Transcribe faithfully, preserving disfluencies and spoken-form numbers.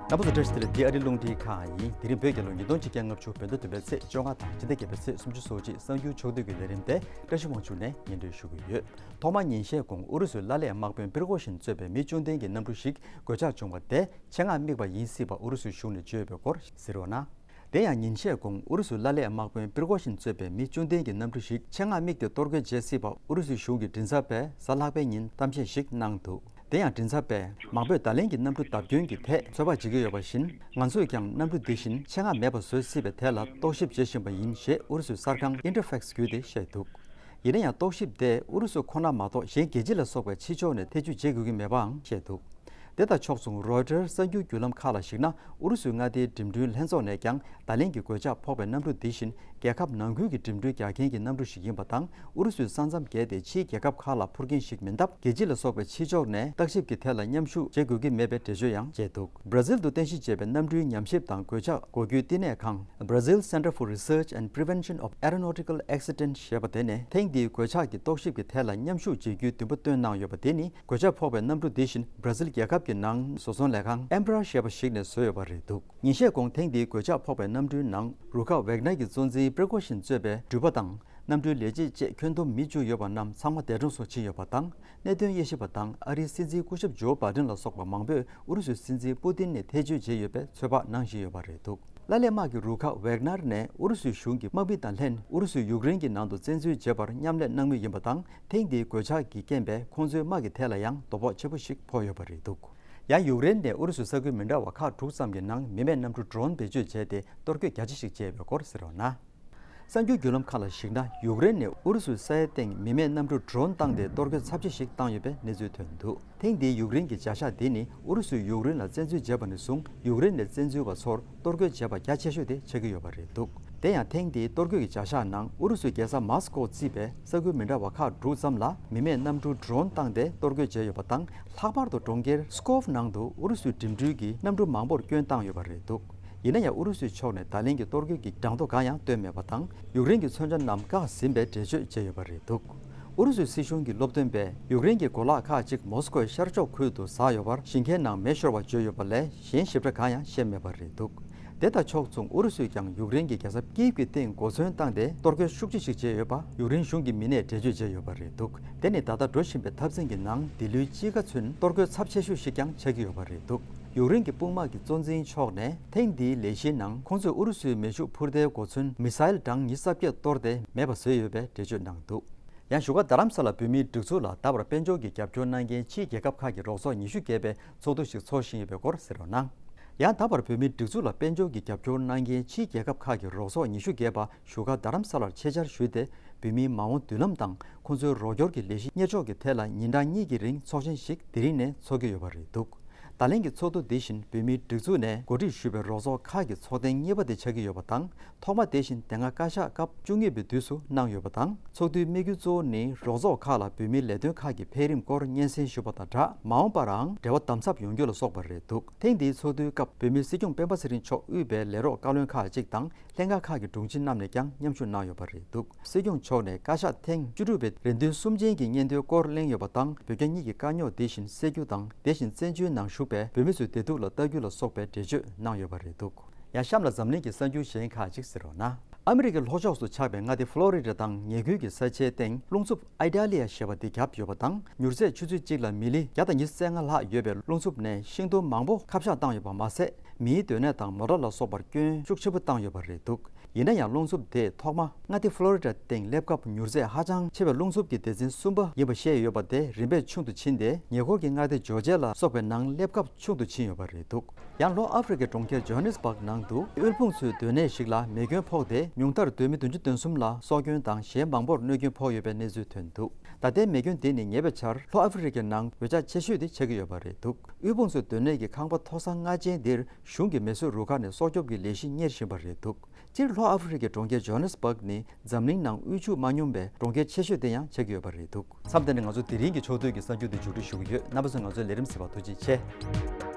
རྣམ་པ་ཚོ་བཀྲ་ཤིས་བདེ་ལེགས། འདི་ཨ་རིའི་རླུང་འཕྲིན་ཁང་ཡིན། དེ་རིང་བོད་རྒྱལ་ལོ་ཉིས་སྟོང་ཆིག་བརྒྱ་ལྔ་བཅུ་བོད་ཟླ་བདུན་པའི་ཚེས་བཅོ་ལྔ་དང་ཕྱི་ཟླ་བརྒྱད་པའི་ཚེས་སུམ་ཅུ་སོ་གཅིག་གསར་འགྱུར་ཕྱོགས་བསྡུས་ཀྱི་ལས་རིམ་དེ་བཀྲ་ཤིས་དབང་ཕྱུག་ནས་སྙན་སྒྲོན་ཞུ་གི་ཡོད། ཐོག་མར་ཉིན་ཤས་གོང་ཨུ་རུ་སུའི་བླ་ལས་དམག་དཔོན་པིར་གོ་ཤིན་གཙོས་པའི་མི་བཅུ་བདུན་གྱི་གནམ་གྲུ་ཞིག་གོད་ཆག་བྱུང་བ་དེ་ཆེད་མངགས་དམིགས་པ་ཡིན་སྲིད་པ་ཨུ་རུ་སུའི་གཞུང་ནས་བརྗོད་ཡོད་པའི་སྐོར་གཟིགས་རོགས་གནང་། དེ་ཡང་ཉིན་ཤས་གོང་ཨུ་རུ་སུའི་བླ་ལས་དམག་དཔོན་པིར་གོ་ཤིན་གཙོས་པའི་མི་བཅུ་བདུན་གྱི་གནམ་གྲུ་ཞིག་ཆེད་མངགས་དམིགས་ཏེ་གཏོར་རྒོལ་བྱས་སྲིད་པ་ཨུ་རུ་སུའི་གཞུང་གི་མགྲིན་ཚབ་པས་གཟའ་ལྷག་པའི་ཉིན་གཏམ་བཤད་ཞིག་གནང་འདུག་དེ་ཡང་མགྲིན་ཚབ་པས་མང་པོས་ད་ལན་གྱི་གནམ་གྲུ་བརྡབ་སྐྱོན་གྱི་ཐད་ཚོད་དཔག་བྱེད་ཀྱི་ཡོད་པ་བཞིན། ང་ཚོས་ཀྱང་གནམ་གྲུ་འདི་བཞིན་ཆེད་མངགས་མེད་པ་བཟོ་སྲིད་པའི་ཐད་ལ་རྟོག་ཞིབ་བྱེད་བཞིན་པ་ཡིན་ཞེས་ཨུ་རུ་སུའི་གསར་ཁང་Interfax་བརྒྱུད་དེ་བཤད་འདུག་ཡིན་ན་ཡང་རྟོག་ཞིབ་དེས་ཨུ་རུ་སུ་ཁོ་ན་མ་གཏོགས་གཞན་རྒྱལ་སྤྱི་ལ་སོགས་པའི་ཕྱི་ཕྱོགས་ནས་ཐེ་བྱུས་བྱེད་དགོས་ཀྱི་མེད་པའང་བཤད་འདུག་དེ་དང་ཕྱོགས་མཚུངས་Reuters་གསར་འགྱུར་བརྒྱུད་ལམ་ཁག་ལ་གཞིགས་ན། ཨུ་རུ་སུའི་མངའ་སྡེའི་འགྲིམ་འགྲུལ་ལྷན་ཚོགས་ནས་ཀྱང་ད་ལན་གྱི་གོད་ཆག་ཕོག་པའི་གནམ་གྲུ་འདི་བཞིན་རྒྱལ་ཁབ་ནང་ཁུལ་གྱི་འགྲིམ་འགྲུལ་རྒྱག་མཁན་གྱི་གནམ་གྲུ་ཞིག་ཡིན་པ་དང་། ཨུ་རུ་སུའི་ས་མཚམས་བརྒལ་ཏེ་ཕྱིའི་རྒྱལ་ཁབ་ཁག་ལ་འཕུར་མཁན་ཞིག་མིན་སྟབས། རྒྱལ་སྤྱི་ལ་སོགས་པའི་ཕྱི་ཕྱོགས་ནས་བརྟག་ཞིབ་ཀྱི་ཐད་ལ་མཉམ་ཞུགས་བྱེད་དགོས་ཀྱི་མེད་པའི་འགྲེལ་བརྗོད་ཡང་བྱས་འདུག Brazil་དུ་རྟེན་གཞི་བྱས་པའི་གནམ་གྲུའི་ཉམས་ཞིབ་དང་གོད་ཆག་འགོག་རྒྱུའི་བསྟི་གནས་ཁང་Brazil Center for Research and Prevention of Aeronautical Accident་ཞེས་པ་དེ་ནས་ཐེངས་འདིའི་གོད་ཆག་གི་རྟོག་ཞིབ་ཀྱི་ཐད་ལ་མཉམ་ཞུགས་བྱེད་རྒྱུའི་འདུན་པ་བཏོན་གནང་ཡོད་པ་དེ་ནི། གོད་ཆག་ཕོག་པའི་གནམ་གྲུ་འདི་བཞིན་Brazil་རྒྱལ་ཁབ་ཀྱི་ནང་བཟོ་ཚོང་ལས་ཁང་Embraer་ཞེས་པ་ཞིག་ནས་བཟོས་ཡོད་པ་རེད་འདུག་ཉིན་ཤས་གོང་ཐེངས་འདིའི་གོད་ཆག་ཕོག་པའི་གནམ་གྲུའི་ནང་རུ་ཁག་Wagner་གྱི་གཙོ་འཛིན་པིར་གོ་ཤིན་གཙོས་པའི་འགྲུལ་པ་དང་། གནམ་གྲུའི་ལས་བྱེད་བཅས་ཁྱོན་བསྡོམས་མི་བཅུ་ཡོད་པ་རྣམས་ཚང་མ་འདས་གྲོངས་སུ་ཕྱིན་ཡོད་པ་དང་། གནད་དོན་དབྱེ་ཞིབ་པ་དང་ཨ་རིའི་སྲིད་འཛིན་སྐུ་ཞབས་ཇོ་བྷའི་ཌེན་ལ་སོགས་པ་མང་པོས་ཨུ་རུ་སུའི་སྲིད་འཛིན་པུ་ཏིན་ནས་ཐེ་བྱུས་བྱས་ཡོད་པའི་ཚོད་དཔག་གནང་བཞིན་ཡོད་པ་རེད་འདུག་བླ་ལས་དམག་གི་རུ་ཁག་Wagner་ནས་ཨུ་རུ་སུའི་གཞུང་གི་དམག་མི་དང་ལྷན་ཨུ་རུ་སུས་ཡུཀ་རེན་གྱི་ནང་དུ་བཙན་འཛུལ་བྱེད་པར་མཉམ་ལས་གནང་མུས་ཡིན་པ་དང་། ཐེངས་འདིའི་གོད་ཆག་གི་རྐྱེན་པས་ཁོང་ཚོའི་དམག་གི་ཐད་ལ་ཡང་དོ་ཕོག་ཆེན་པོ་ཞིག་ཕོག་ཡོད་པ་རེད་འདུག་ཡང་ཡུཀ་རེན་ནས་ཨུ་རུ་སུའི་ས་ཁུལ་མི་འདྲ་བ་ཁག་དྲུག་ཙམ་གྱི་ནང་མི་མེད་གནམ་གྲུ་Drone་བེད་སྤྱོད་བྱས་ཏེ་གཏོར་རྒོལ་རྒྱ་ཆེ་ཞིག་བྱས་ཡོད་པའི་སྐོར་གཟིགས་རོགས་གནང་། གསར་འགྱུར་བརྒྱུད་ལམ་ཁག་ལ་གཞིགས་ན། ཡུཀ་རེན་ནས་ཨུ་རུ་སུའི་ས་ཡའི་སྟེང་མི་མེད་གནམ་གྲུ་Drone་བཏང་སྟེ་གཏོར་རྒོལ་ཚབས་ཆེ་ཞིག་བཏང་ཡོད་པའི་གནས་ཚུལ་ཐོན་འདུག་ཐེངས་འདིའི་ཡུཀ་རེན་གྱི་བྱ་གཞག་འདི་ནི་ཨུ་རུ་སུས་ཡུཀ་རེན་ལ་བཙན་འཛུལ་བྱས་པ་ནས་བཟུང་ཡུཀ་རེན་ནས་བཙན་འཛུལ་བ་ཚོར་གཏོར་རྒོལ་བྱས་པ་རྒྱ་ཆེ་ཤོས་དེ་ཆགས་ཀྱི་ཡོད་པ་རེད་འདུག་དེ་ཡང་ཐེངས་འདིའི་གཏོར་རྒོལ་གྱི་བྱ་གཞག་ནང་ཨུ་རུ་སུའི་རྒྱལ་ས་མཱ་སི་ཀོ་བརྩིས་པའི་ས་ཁུལ་མི་འདྲ་བ་ཁག་དྲུག་ཙམ་ལ་མི་མེད་གནམ་གྲུ་Drone་བཏང་སྟེ་གཏོར་རྒོལ་བྱས་ཡོད་པ་དང་། ལྷག་པར་དུ་གྲོང་ཁྱེར་Pskov་ནང་དུ་ཨུ་རུ་སུའི་འགྲིམ་འགྲུལ་གྱི་གནམ་གྲུ་མང་པོར་སྐྱོན་བཏང་ཡོད་པ་རེད་འདུག་ཡིན་ན་ཡང་ཨུ་རུ་སུའི་ཕྱོགས་ནས་ད་ལན་གྱི་གཏོར་རྒོལ་གྱི་གྲངས་ཐོ་གང་ཡང་བཏོན་མེད་པ་དང་། ཡུཀ་རེན་གྱི་མཚོན་ཆ་རྣམས་བཀག་ཟིན་པའི་འགྲེལ་བརྗོད་བྱས་ཡོད་པ་རེད་འདུག་ཨུ་རུ་སུའི་སྲིད་གཞུང་གི་སློབ་སྟོན་པས་ཡུཀ་རེན་གྱི་གོ་ལག་ཁག་ཅིག་མོ་སི་ཀོའི་ཤར་ཕྱོགས་ཁུལ་དུ་ཟགས་ཡོད་པར་ཞིང་ཁའི་ནང་མེ་ཤོར་བ་བརྗོད་ཡོད་པ་ལས་གཞན་ཞིབ་ཕྲ་གང་ཡང་བཤད་མེད་པ་རེད་འདུག་དེ་དང་ཕྱོགས་མཚུངས་ཨུ་རུ་སུས་ཀྱང་ཡུཀ་རེན་གྱི་རྒྱལ་ས་ཀིབ་ཀྱི་སྟེང་གོ་མཚོན་བཏང་སྟེ་གཏོར་རྒོལ་ཤུགས་ཆེ་ཞིག་བྱས་ཡོད་པ་ཡུཀ་རེན་གཞུང་གི་མི་སྣས་འགྲེལ་བརྗོད་བྱས་ཡོད་པ་རེད་འདུག་དེ་ནི་ད་ལྟ་འགྲོ་བཞིན་པའི་འཐབ་འཛིང་གི་ནང་འདི་ལོའི་དཔྱིད་ཀ་ཚུན་གཏོར་རྒོལ་ཚབས་ཆེ་ཤོས་ཤིག་ཀྱང་ཆགས་ཀྱི་ཡོད་པ་རེད་འདུག་ཡུཀ་རེན་གྱི་དཔུང་དམག་གི་གཙོ་འཛིན་མཆོག་ནས་ཐེངས་འདིའི་ལས་གཞིའི་ནང་ཁོང་ཚོས་ཨུ་རུ་སུའི་མེ་ཤུགས་འཕུར་མདའི་གོ་མཚོན་མི་སེལ་གྲངས་ཉི་ཤུ་རྩ་བརྒྱད་གཏོར་ཏེ་མེད་པ་བཟོས་ཡོད་པའི་འགྲེལ་བརྗོད་གནང་འདུག་ཡང་བཞུགས་སྒར་རྡ་རམ་ས་ལར་བོད་མིའི་སྒྲིག་འཛུགས་ལ་ད་བར་དཔལ་འབྱོར་གྱི་རྒྱབ་སྐྱོར་གནང་མཁན་ཕྱིའི་རྒྱལ་ཁབ་ཁག་གི་རོགས་ཚོགས་ཉི་ཤུ་བརྒལ་བའི་ཚོགས་འདུ་ཞིག་འཚོགས་བཞིན་ཡོད་པའི་སྐོར་གཟིགས་རོགས་གནང་། ཡང་ད་བར་བོད་མིའི་སྒྲིག་འཛུགས་ལ་དཔལ་འབྱོར་གྱི་རྒྱབ་སྐྱོར་གནང་མཁན་ཕྱིའི་རྒྱལ་ཁབ་ཁག་གི་རོགས་ཚོགས་ཉི་ཤུ་བརྒལ་བ་བཞུགས་སྒར་རྡ་རམ་ས་ལར་ཆེད་བཅར་ཞུས་ཏེ། བོད་མིའི་མ་འོངས་མདུན་ལམ་དང་ཁོང་ཚོའི་རོགས་སྐྱོར་གྱི་ལས་གཞི་གཉེར་ཕྱོགས་ཀྱི་ཐད་ལ་ཉིན་གྲངས་གཉིས་ཀྱི་རིང་ཚོགས་ཆེན་ཞིག་དེ་རིང་ནས་འཚོགས་ཀྱི་ཡོད་པ་རེད་འདུག་ད་ལན་གྱི་ཚོགས་འདུ་འདི་བཞིན་བོད་མིའི་སྒྲིག་འཛུགས་ནས་གོ་སྒྲིག་ཞུས་པའི་རོགས་ཚོགས་ཁག་གི་ཚོགས་ཐེངས་གཉིས་པ་དེ་ཆགས་ཀྱི་ཡོད་པ་དང་། ཐོག་མ་དེ་བཞིན་དེ་སྔ་བཀའ་ཤག་སྐབས་བཅུ་གཉིས་པའི་དུས་སུ་གནང་ཡོད་པ་དང་། ཚོགས་འདུའི་དམིགས་ཡུལ་གཙོ་བོ་ནི་རོགས་ཚོགས་ཁག་ལ་བོད་མིའི་ལས་དོན་ཁག་གི་འཕེལ་རིམ་སྐོར་སྙན་སེང་ཞུ་བ་དང་སྦྲགས། མ་འོངས་པརའང་འབྲེལ་བ་དམ་ཟབ་ཡོང་རྒྱུ་ལ་སོགས་པ་རེད་འདུག་ཐེངས་འདིའི་ཚོགས་འདུའི་སྐབས་བོད་མིའི་སྲིད་སྐྱོང་སྤེན་པ་ཚེ་རིང་མཆོག་དབུས་པའི་ལས་རོགས་བཀའ་བློན་ཁག་ཅིག་དང་། ལྷན་ཁང་ཁག་གི་དྲུང་ཆེ་རྣམས་ནས་ཀྱང་མཉམ་ཞུགས་གནང་ཡོད་པ་རེད་འདུག་སྲིད་སྐྱོང་མཆོག་ནས་བཀའ་ཤག་ཐེངས་བཅུ་དྲུག་པའི་རེ་འདུན་གསུམ་ཅན་གྱི་སྙན་ཐོའི་སྐོར་གླེང་ཡོད་པ་དང་། བོད་རྒྱ་གཉིས་ཀྱི་དཀའ་རྙོག་འདི་བཞིན་སེལ་རྒྱུ་དང་། དེ་བཞིན་བཙན་བྱོལ་ནང་བཞུགས་པའི་བོད་མི་ཚོའི་བདེ་སྡུག་ལ་ལྟ་རྒྱུ་ལ་སོགས་པའི་འགྲེལ་བརྗོད་གནང་ཡོད་པ་རེད་འདུག་ཡང་གཤམ་ལ་འཛམ་གླིང་གི་གསར་འགྱུར་གཞན་ཁག་ཅིག་གཟིགས་རོགས་གནང་། ཨ་མི་རི་ཀའི་ལྷོ་ཕྱོགས་སུ་ཆགས་པའི་མངའ་སྡེ་ཕློ་རི་ཌ་དང་ཉེ་ཁུལ་གྱི་ས་ཆའི་སྟེང་རླུང་འཚུབ་ཨའི་ཏྲ་ལི་ཡ་ཞེས་པ་འདི་བརྒྱབ་ཡོད་པ་དང་། མྱུར་ཚད་ཆུ་ཚོད་གཅིག་ལ་མི་ལི་བརྒྱ་དང་ཉི་ཤུ་རྩ་ལྔ་ལྷག་ཡོད་པའི་རླུང་འཚུབ་ནས་ཤིང་སྡོང་མང་པོ་ཁ་བཤགས་བཏང་ཡོད་པ་མ་ཟད། མིའི་སྡོད་གནས་དང་མོ་ཊ་ལ་སོགས་པར་སྐྱོན་ཤུགས་ཆེན་པོ་བཏང་ཡོད་པ་རེད་འདུག་ཡིན་ན་ཡང་རླུང་འཚུབ་དེས་ཐོག་མ་མངའ་སྡེ་ཕློ་རི་ཌ་སྟེང་སླེབས་སྐབས་མྱུར་ཚད་ཧ་ཅང་ཆེ་བའི་རླུང་འཚུབ་ཀྱི་སྡེ་ཚན་གསུམ་པ་ཡིན་པ་བཤད་ཡོད་པ་དེ་རིམ་པས་ཆུང་དུ་ཕྱིན་ཏེ། ཉེ་འཁོར་གྱི་མངའ་སྡེ་ཇོ་ཇེ་ལ་སོགས་པའི་ནང་སླེབས་སྐབས་ཆུང་དུ་ཕྱིན་ཡོད་པ་རེད་འདུག་ཡང་ལྷོ་ཨ་ཧྥེ་རི་ཁའི་གྲོང་ཁྱེར་ཇོ་ཧན་ནེ་སི་བྷག་ནང་དུ་དབུལ་ཕོངས་ཚོའི་སྡོད་གནས་ཤིག་ལ་མེ་སྐྱོན་ཕོག་སྟེ། ཉུང་མཐར་སྡོད་མི་བདུན་ཅུ་དོན་གསུམ་ལ་སྲོག་སྐྱོན་དང་གཞན་མང་པོར་གནོད་སྐྱོན་ཕོག་ཡོད་པའི་གནས་ཚུལ་ཐོན་འདུག་ད་ལྟའི་མེ་སྐྱོན་དེ་ནི་ཉེ་བའི་ཆར་ལྷོ་ཨ་ཧྥེ་རི་ཁའི་ནང་འོད་ཆགས་ཆེ་ཤོས་དེ་ཆགས་ཀྱི་ཡོད་པ་རེད་འདུག་དབུལ་ཕོངས་ཚོའི་སྡོད་གནས་ཀྱི་ཁང་པ་མཐོ་ས་ལྔ་ཅན་འདིར་གཞུང་གི་མེ་གསོད་རུ་ཁག་ནས་སྲོག་སྐྱོབ་ཀྱི་ལས་གཞི་གཉེར་བཞིན་པ་རེད་འདུག་སྤྱིར་ལྷོ་ཨ་ཧྥེ་རི་ཁའི་གྲོང་ཁྱེར་ཇོ་ཧན་ནེ་སི་བྷག་ནི་འཛམ་གླིང་ནང་དབུལ་ཕྱུག་མ་སྙོམས་པའི་གྲོང་ཁྱེར་ཆེ་ཤོས་དེ་ཡང་ཆགས་ཀྱི་ཡོད་པ་རེད་འདུག་མཚམས་འདི་ནས་ང་ཚོ་དེ་རིང་གི་ཕྱོགས་བསྡུས་ཀྱི་གསར་འགྱུར་འདི་མཇུག་སྒྲིལ་ཞུ་གི་ཡོད། རྣམ་པ་ཚོས་ང་ཚོའི་ལས་རིམ་གཟིགས་པར་ཐུགས་རྗེ་ཆེ།